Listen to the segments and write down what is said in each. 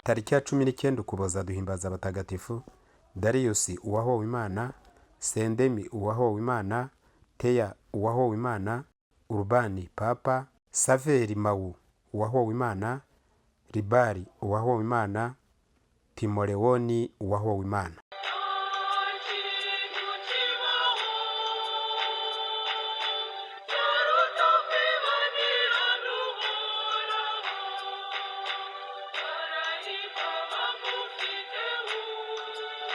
Tariki ya 19 Ukuboza duhimbaza abatagatifu Darius uwahowe Imana, Sendemi uwahowe Imana, Teya uwahowe Imana, Urubani Papa, Saveri Mawu uwahowe Imana, Ribari uwahowe Imana, Timolewoni uwahowe Imana. Nta kintu kibaho cyaruta kwibanira n'Uhoraho, barahirwa abamufite umukiro.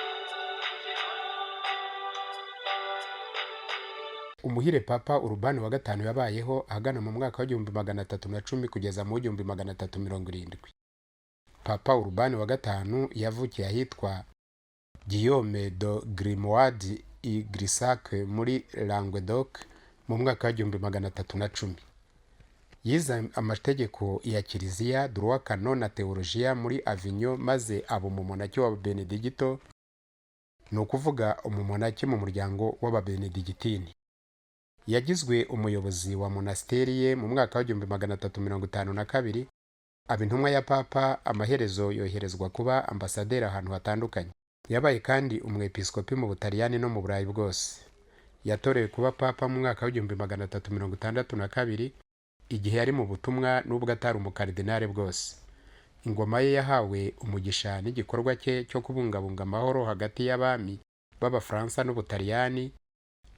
Umuhire Papa Urubani wa gatanu yabayeho ahagana mu mwaka wa 1310 kugeza mu 1370. Papa Urubani wa gatanu yavukiye ahitwa Guillaume de Grimoald i Grissac muri Languedoc mu mwaka wa 1310. Yize amategeko ya Kiliziya, droit canon na théologie muri Avignon, maze aba umumonaki wa Benedigito, ni ukuvuga umumonaki mu muryango w'Ababenedigitini. Yagizwe umuyobozi wa monasteri ye mu mwaka wa 1352, aba intumwa ya Papa, amaherezo yoherezwa kuba ambasaderi ahantu hatandukanye. Yabaye kandi umwepiskopi mu Butaliyani no mu Burayi bwose. Yatorewe kuba Papa mu mwaka wa 1362 igihe yari mu butumwa, nubwo atari umukaridinari bwose. Ingoma ye yahawe umugisha n'igikorwa cye cyo kubungabunga amahoro hagati y'abami b'Abafaransa n'Ubutaliyani,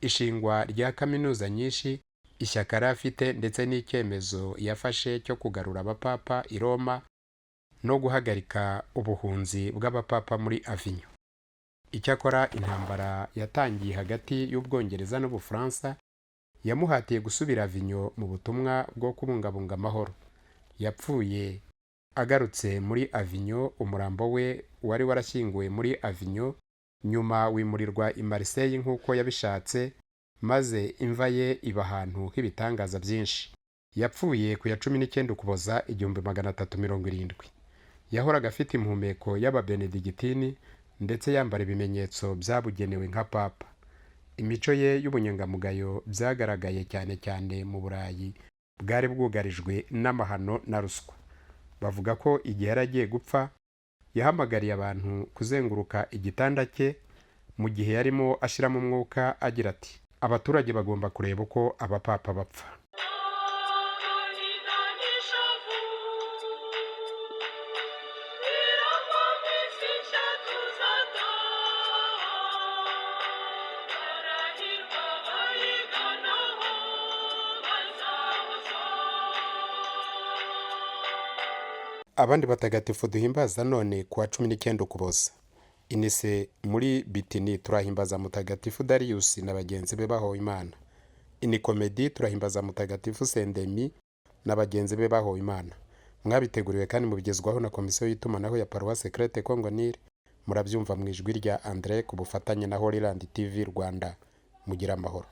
ishingwa rya kaminuza nyinshi, ishyaka yari afite ndetse n'icyemezo yafashe cyo kugarura abapapa i Roma no guhagarika ubuhunzi bw'abapapa muri Avignon. Icyakora intambara yatangiye hagati y'Ubwongereza n'Ubufaransa yamuhatiye gusubira Avignon mu butumwa bwo kubungabunga amahoro. Yapfuye agarutse muri Avignon. Umurambo we wari warashyinguwe muri Avignon, nyuma wimurirwa i Marseille nk'uko yabishatse, maze imva ye iba ahantu h'ibitangaza byinshi. Yapfuye ku ya 19 Ukuboza 1370. Yahoraga afite impumeko y'Ababenedigitini ndetse yambara ibimenyetso byabugenewe nka Papa. Imico ye y'ubunyangamugayo byagaragaye cyane cyane mu Burayi bwari bwugarijwe n'amahano na ruswa. Bavuga ko igihe yari agiye gupfa yahamagariye abantu kuzenguruka igitanda cye mu gihe yarimo ashiramo umwuka, agira ati: "Abaturage bagomba kureba uko abapapa bapfa." Agahinda n'ishavu birangwa minsi nshya tuzataha, barahirwa abayiganaho bazahozwa. Abandi batagatifu duhimbaza none ku wa 19 Ukuboza: Inise muri Bitini turahimbaza Mutagatifu Darius na bagenzi be bahowe Imana. Inikomedi turahimbaza Mutagatifu Sendemi na bagenzi be bahowe Imana. Mwabiteguriwe kandi mubigezwaho na Komisiyo y'Itumanaho ya Paruwasi Crete Congo Nil. Murabyumva mu ijwi rya Andre ku bufatanye na Holyland TV Rwanda. Mugira amahoro.